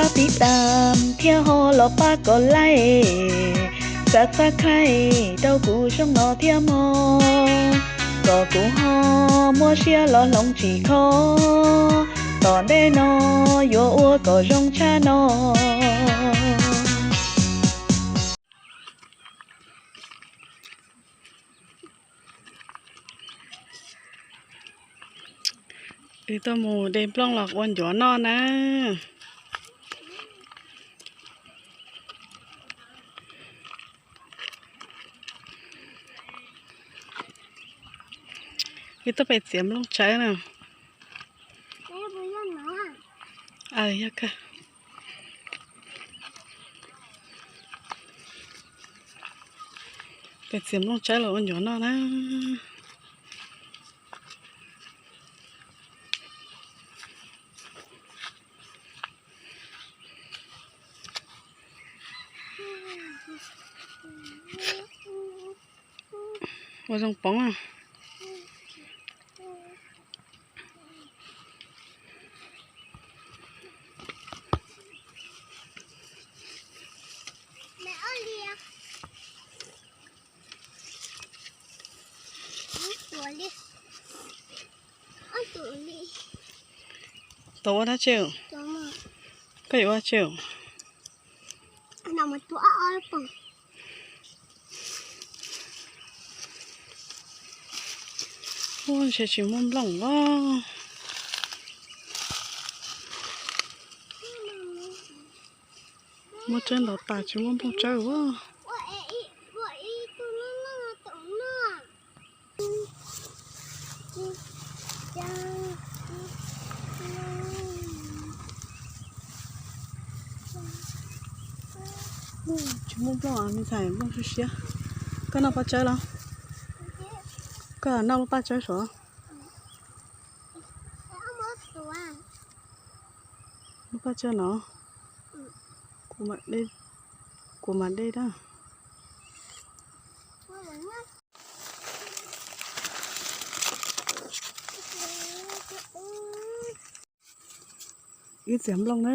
Pab tiv tas thiab ho los pab kom like, subscribe rau kuv zoo no thiab mog, kom kuv ho muaj siab los hloov tsis kho, tom ntej no yuav ua kom zoo tshaj no. Wb tuaj mus de nplooj los ua ncuav noj na. Wb tuaj pem txiav nplooj tsawb na. Yog kawg. Pem txiav nplooj tsawb los ua ncuav noj na. Ua zoo poob. Tau ua dab tsi? Koj yuav ua tsi? Ua ntshe tsis muaj nplooj os. Muaj tsawb ntau tas tsis muaj nplooj tsawb as. Tsis muaj nplooj, me ntxhais nplooj siab siab. Koj noj paj tsawb los? Koj noj lub paj tsawb sav. Lub paj tsawb no. Kuv mam de na. Wb txiav nplooj na.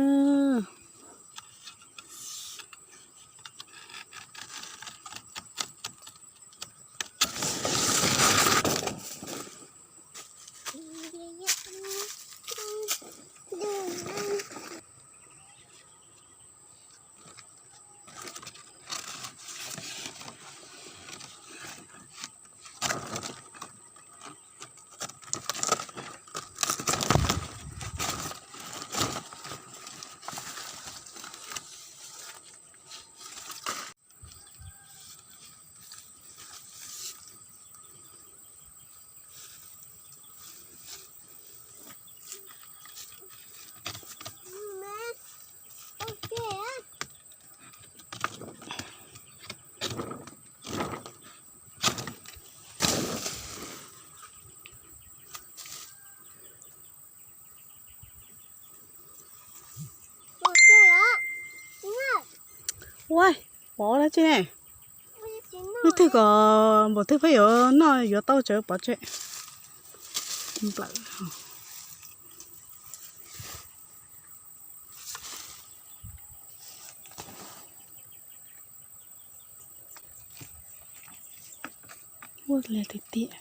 Ua, pov dab tsi ne? Leej twg kom npaum twg peb yuav noj yuav tau tsawv pov tseg. Nplawm. Ua li tiag tiag.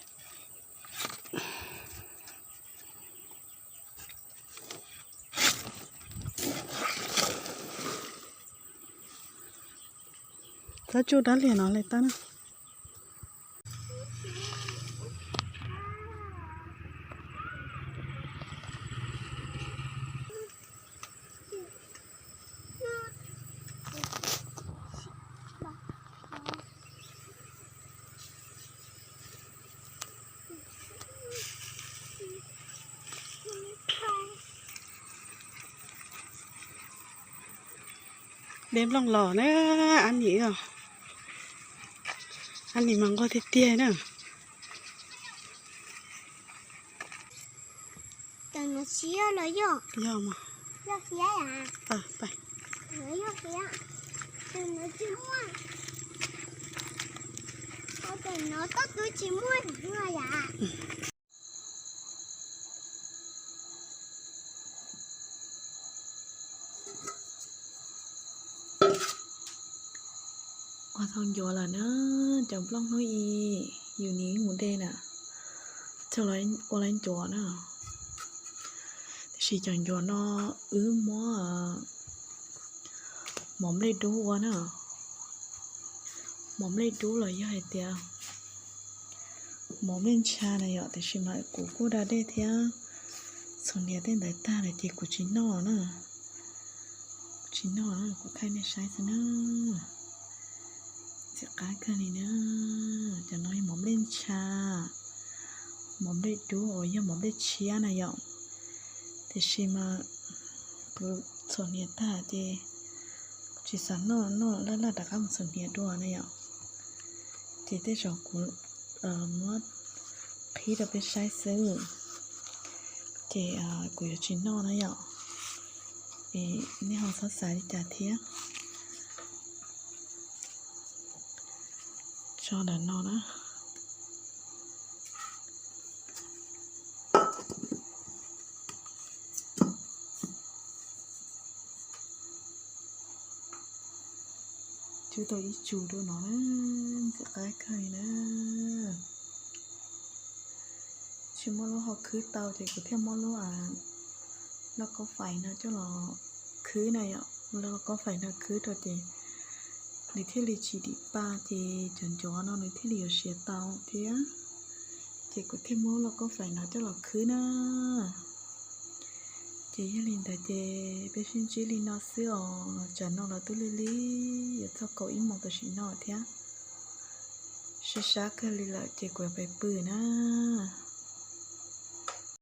Txhob tsuj dab liag no li tau na. De nplooj los na, Ab Nim os. Ab Nim mas nquag tiag tiag na. Yog mas. Ua tau ncuav lawm na, cov nplooj hnub i yus nim mus de na, txog ua lawv ncuav na. Tiam sis cov ncuav no wb muab mov nplej dub ua na. Mov nplej dub los yog hais tias mov nplej ntsha na yom, tiam sis mas kuv kuj da dej thiab txhuam hniav tej ntawd tag lawm ces kuv tsis noj na. Kuv tsis noj, kuv thaij nej saib xwb na. Ntxim qab kawg li na. Cov no yog mov nplej ntsha, mov nplej dub uas yog mov nplej tshiab na yom. Tiam sis mas kuv txhuam hniav tag ces kuv tsis xav noj, noj laj laj rov qab mus txhuam hniav dua na yom. Ces tej zaum kuv muab qhib rau peb saib xwb. Ces kuv yuav tsis noj na yom. Es nej ho txhob xav li cas thiab. Tso ntawm no na. Cub tau ib tsum rau no na, ntxim qab kawg li na. Tsis muaj lub hau khwb tau ces kuv thiaj muab lub lauj kaub fais no coj los khwb na yom. Lub lauj kaub fais no khwb rau ces nws thiaj li tsis dim pa ces cov ncuav no nws thiaj li yuav siav tau thiab. Ces kuv thiaj muab lauj kaub fais no coj los khwb na. Ces yog li ntawd ces peb sib ntsib li no xwb os. Tsam no los twb lig lig, yuav txog kaum ib moos tam sim no thiab. Sab sab kawg li lawm ces kuv yuav pais pw na.